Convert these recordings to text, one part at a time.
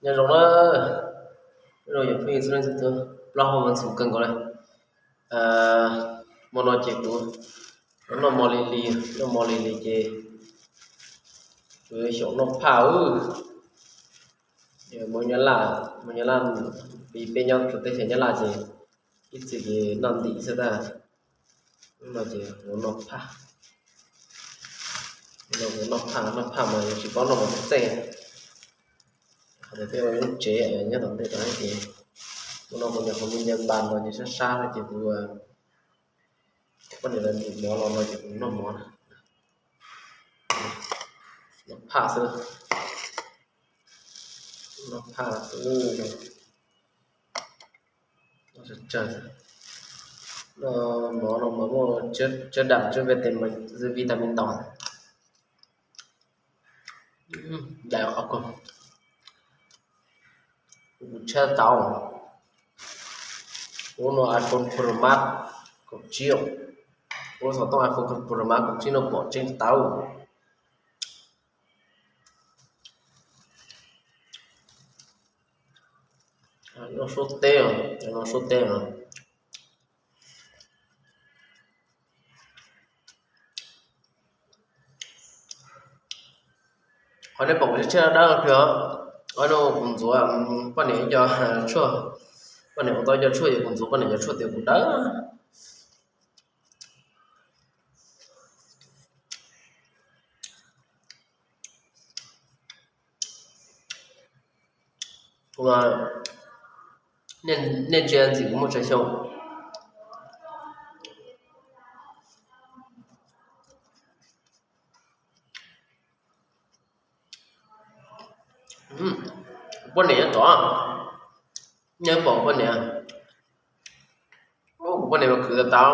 Nyob zoo na, zoo yog phooj ywg txhua leej txhua tus, plaub hau mas ntxhov kawg nkaus li. Hmo no ces kuv noj mov lig lig, noj mov lig lig ces kuv xyaum noj phaj. Mov Nyab Laj, mov Nyab Laj, vim peb nyob rau teb chaws Nyab Laj ces ib txhis ces noj ntim xwb tab. Hnub no ces kuv noj phaj, kuv noj phaj, noj phaj mas tsis paub noj mov txej txej. Qhov tias peb ua lub tsev nyob tom ntej tod ces hnub no kuv niam qhov me nce npas no ces sab sab no ces kuv poj niam lawv ntim mov los no ces kuv noj mov na. Noj phaj xwb, noj phaj xwb. Noj tsawg tsawg, noj mov no mas muaj tsawb dam tsawb vitamin, vitamin ntau. Dai qhov kawg, kuv tshaj tau. Kuv no iPhone Pro Max kaum tsib, kuv xov tooj iPhone Pro Max kaum tsib no pom tseeb tau. Noj suab teb, noj suab teb. Qhov nej pom kuv tshiab tshiab dawb kiag, no kuv ntxuav poj niam cov tshuaj, poj niam ua tau cov tshuaj ces kuv ntxuav poj niam cov tshuaj tias kuv dawb. Nej ntsia ntxim kuv muaj tsawg xyoo. Kuv poj niam nyob tod, nej pom kuv poj niam, kuv poj niam mas khwv tas tas.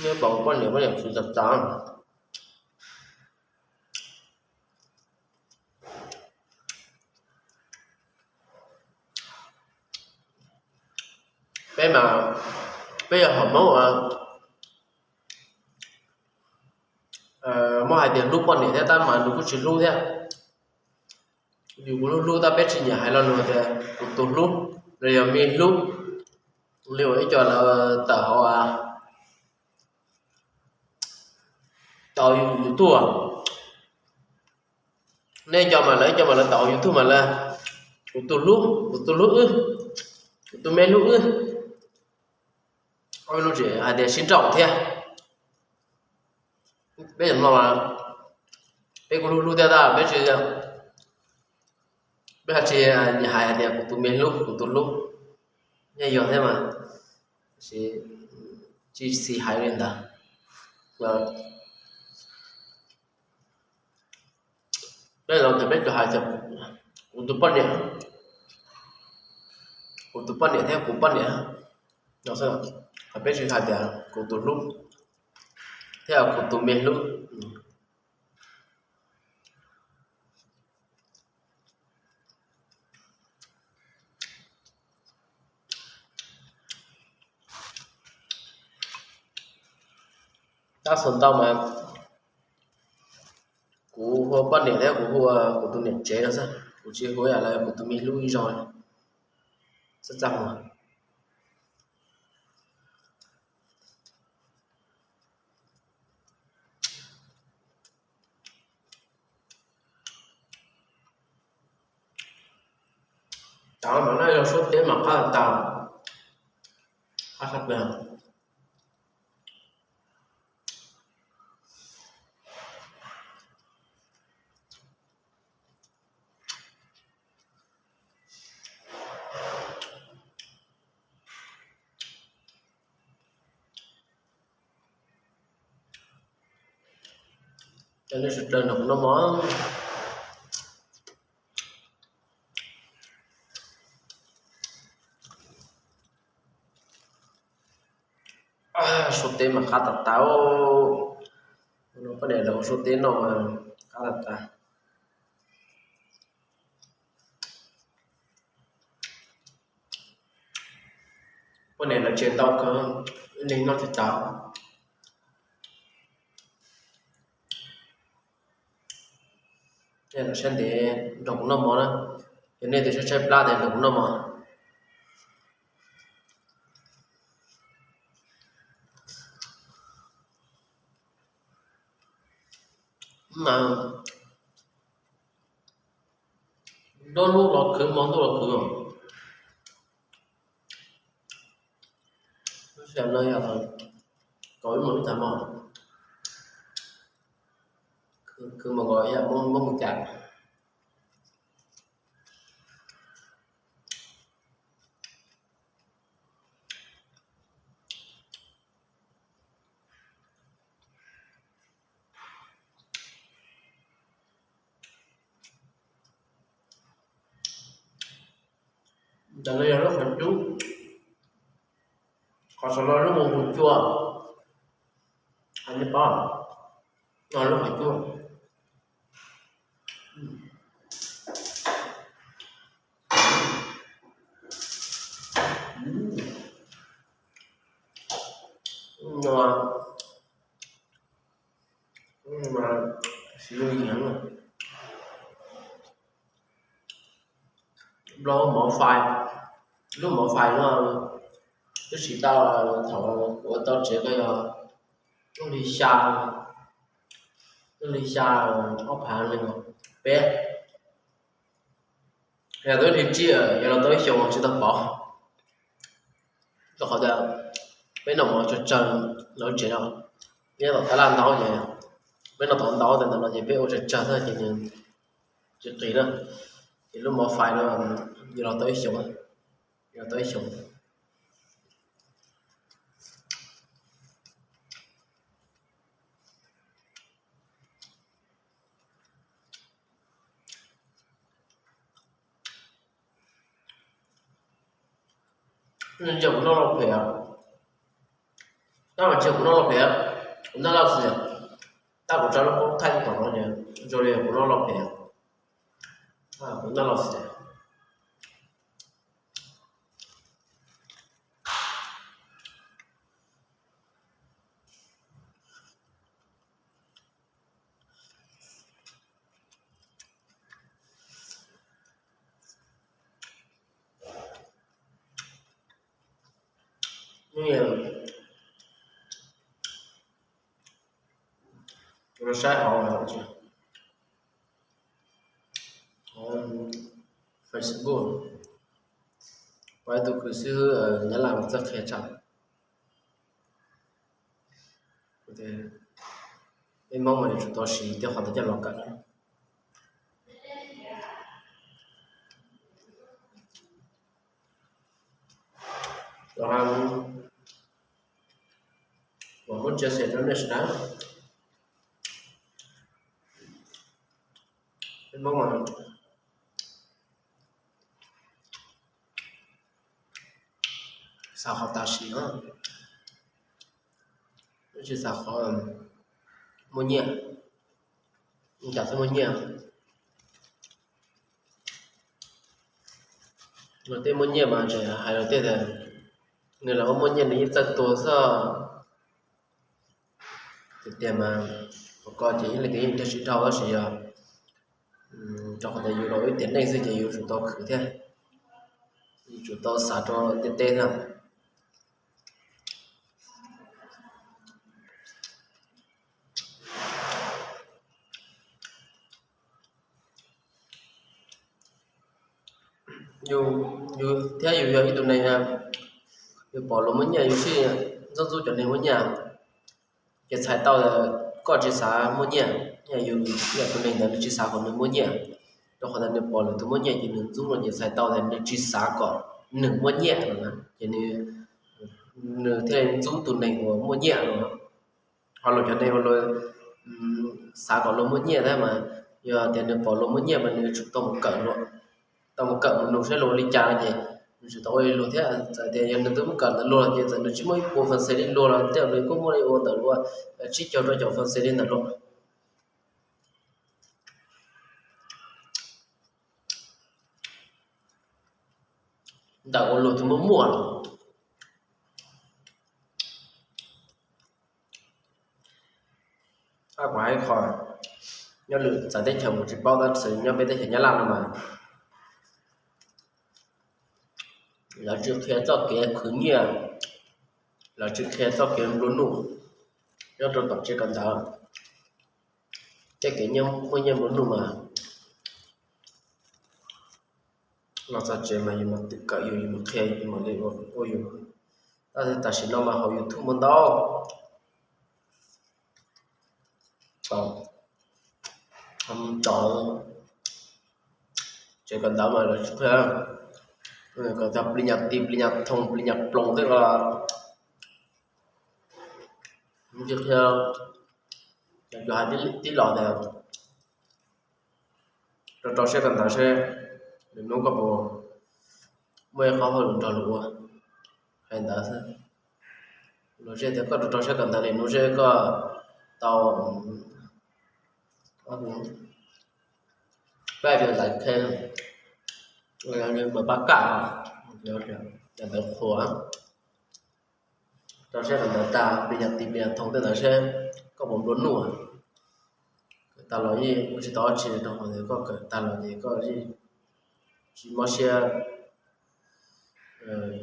Nej pom kuv poj niam, poj niam khwv tas tas. Peb mas, peb yog hom Hmoob uas muab hais tias hlub poj niam thiab tab mas nws kuj tsis hlub thiab. Yus kuj hlub hlub tab peb tsis nyiam hais lo lus tias kuv tus hlub los yog me hlub, li uas ib co lawv tawm hauv, tawm YouTube. Nej ib co mas lawv, ib co mas lawv tawm hauv YouTube mas lawv, kuv tus hlub, kuv tus hlub wb, kuv tus me hlub wb. Ua lub tseem hais tias sib nrauj thiab. Peb cov no, peb kuj hlub hlub thiab tab peb tsis, peb tsis nyiam hais tias kuv tus me hlub, kuv tus hlub. Yeej yog thiab mas, tab sis tsis xis hais li ntawd. Peb los tias peb tsuas hais tias kuv tus poj niam, kuv tus poj niam thiab kuv poj niam no xwb, peb tsis hais tias kuv tus hlub thiab kuv tus me hlub. Tab xav ntau mas kuv hu poj niam thiab kuv hu kuv tus niam tsev no xwb, kuv tsis hu yam li kuv tus me hlub ib zaug li. Txaj txaj muag. Tav mas no yog suab teb mas qab tas, qab sab plag. Cov nej sawv daws nrog kuv noj mov. Suab teb mas qab tas tas. Poj niam lawv ua suab teb noj mas qab tas tas. Poj niam lawv tsev ntau kawg, ib leeg noj tsis tag. Saib ntev nrog kuv noj mov na, yog nej twb tshaib tshaib plab ces nrog kuv noj mov. Nruab hnub los khwv, hmo ntuj los khwv. Lub sij hawm no yog kaum ib moos ib tag hmo, khwv mus kom ib yam muab mus cas. Ntawm no yog lub qhov cub, qhov saum no lub mus mus cua, hais nej paub, no lub qhov cub. No siv zoo heev. Nplooj mov fais, lub mov fais no twb siv tau thaum ua tau tsev ko yog lub hli xya, lub hli xya ob phav nees nkaum peb. Yog twb hli tsib, yog los tau ib xyoos tsis tau pauv. Rau qhov tias peb noj mov tsawg tsawg lawv tsev no, nyob tom tab laj ntau ces peb noj tom ntau ntawm no ces peb ua tsawg tsawg xwb ces nws tsis qis na. Ces lub mov fais no yuav los tau ib xyoos, yuav los tau ib xyoos. Ntsia kuv noj los phem, tab mas ntsia kuv noj los phem, kuv noj los xwb, tab kuv tso lub koob thaij tom no ces zoo li kuv noj los phem, kuv noj los xwb. Saib hauv Facebook, pom ib tug kws xib hwb Nyab Laj txawj qhia tshaj. Peb Hmoob mas yuav tsum tau siv tej qhov ntawd coj los kawm. Los muab tsia xes rau nej sawv daws. Peb Hmoob mas xav qhov tam sim, tsis xav qhov muaj nyiaj. Cas thiaj muaj nyiaj? Luag tej muaj nyiaj mas tseem hais luag tej tias nws lam ua muaj nyiaj nws yeej txawj tuag xwb. Tiag tiag mas qhov ko ces ib leeg twg yeej thiaj sib dhau tab sis yog rau qhov tias yus los ib tiam neej xwb ces yus tsum tau khwv thiab, yus tsum tau xav rau tej teb thiab. Yus thiab yus yog ib tug neeg, yus pom luag muaj nyiaj yus sib ntxub ntxub cov neeg muaj nyiaj. Ces txhais tau koj tsis xav muaj nyiaj, yus yog tus neeg ntawd nws tsis xav kom nws muaj nyiaj, rau qhov tias nws pom lwm tus muaj nyiaj ces nws ntxub no ces txhais tau tias nws tsis xav kom nws muaj nyiaj no na, ces nws thiaj li ntxub tus neeg uas muaj nyiaj no. Ho luag cov neeg uas luag xav kom luag muaj nyiaj thiab mas yog tias nws pom luag muaj nyiaj mas nws tsum tau mus kawm luag, tau mus kawm mus nug saib luag ua li cas no ces nws tsum tau ua li luag thiab. Txawm tias yog nws twb mus kawm ntawm luag los ces txawm nws tsis muaj ib puas feem xwm li luag los tej zaum nws kuj muaj li ua ntawm luag tsib caug rau caum feem xwm li ntawm luag. Ntawm uas luag tus muaj muaj los, kuv hais qhov, nyob lwm txawv teb chaws kuv tsis paub, tab sis nyob peb teb chaws Nyab Laj no mas lawv tsis qhia txoj kev khwv nyiaj, lawv tsis qhia txoj kev nplua nuj nyob rau tom tsev kawm ntawv. Tej kev muaj nyiaj nplua nuj mas los txog tsev mas yus mam kawm, yus yus mam qhia, yus mam li ua yus. Tab sis tam sim no mas hauv YouTube muaj ntau, tom tsev kawm ntawv mas lawv tsis qhia, kawm tag pli nyas tis, pli nyas thoo, pli nyas ploos tej ko, tsis qhia. Yus hais tib los tias rau rau siab kawm ntawv seb lwm hnub koj puas muaj ib qhov hauj lwm nrog luag ua, hais ntawd xwb. Los seb tias koj rau rau siab kawm ntawv lwm hnub seb koj tau pab ntawv qhia, mas pab kam ntawv qhuav, rau siab kawm ntawv tag pli nyas tis pli nyas thoo tej ntawd seb koj puas nplua nuj. Kawm tag los yeej ua tsis tau dab tsi rau qhov tias koj kawm tag los ces koj yeej tsis mob siab,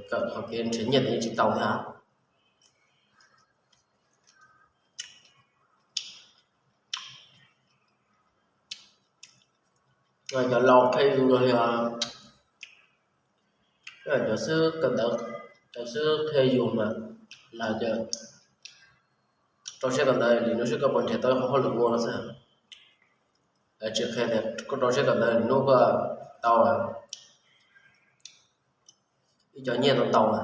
kawm qhov kev nrhiav nyiaj yeej tsis tau thiab. Cov laus qhia yus los yog cov xib hwb kawm ntawv, cov xib hwb qhia yus mas lawv tias rau siab kawm ntawv lwm hnub seb koj puas nrhiav tau ib qho hauj lwm ua no xwb. Lawv tsis qhia tias koj rau siab kawm ntawv lwm hnub koj tau ib co nyiaj ntau ntau na.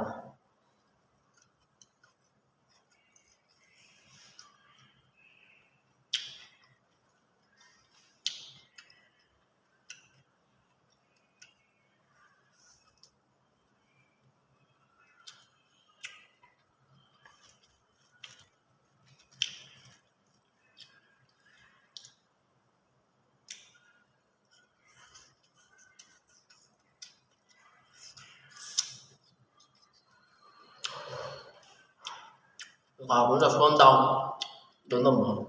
Qhov kuv noj suab ntau, rau ntau mov,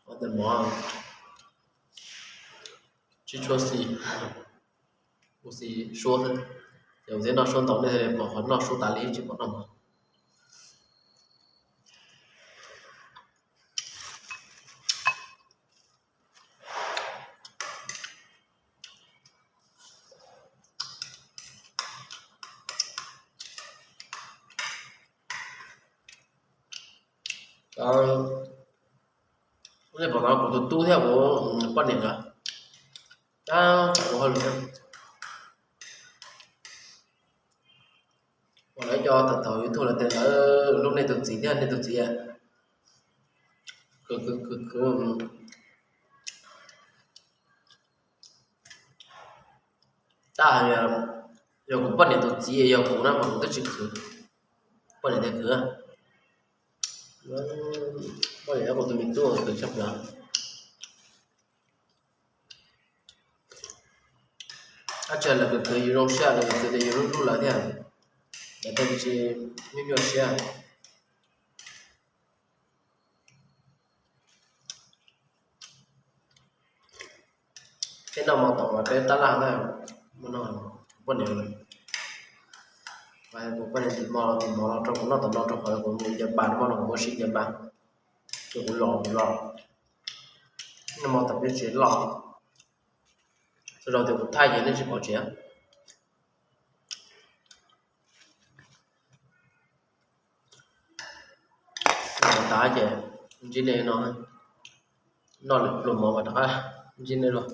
ua tes mov tsis tshua xis, kuv xis suab xwb. Ces kuv thiaj noj suab ntau, nej pom qhov noj suab tas li tsis pom noj mov. Nej pom no kuv tus tub thiab kuv poj niam nkawd, tab kuv hauj lwm, ua lawv cov tawm thaum YouTube lawv tias lawv hlub nej tus txiv thiab nej tus txiv. Tab yog kuv poj niam tus txiv yog kuv na mas kuv twb tsis khwv. Poj niam tias khwv, poj niam kuv tus me tub khwv tshaj plaws. Tab sis lawv khwv khwv yus zoo siab, lawv khwv khwv tias yus hlub hlub lawv thiab, lawv thiaj tsis nyuaj nyuaj siab. Peb noj mov tom mas peb tab laj na, muaj no poj niam, kuv poj niam tis mov los tis mov los rau kuv noj tom no rau qhov kuv mus ncaws npas, no no kuv mus sib ncaws npas, ces kuv los kuv los, noj mov tom peb tsev loj, txhua zaus tias kuv thaij ces nej tsis pom tsev. Noj mov tas ces ntsib nej no, noj lwm pluag mov mas rov qab ntsib nej dua.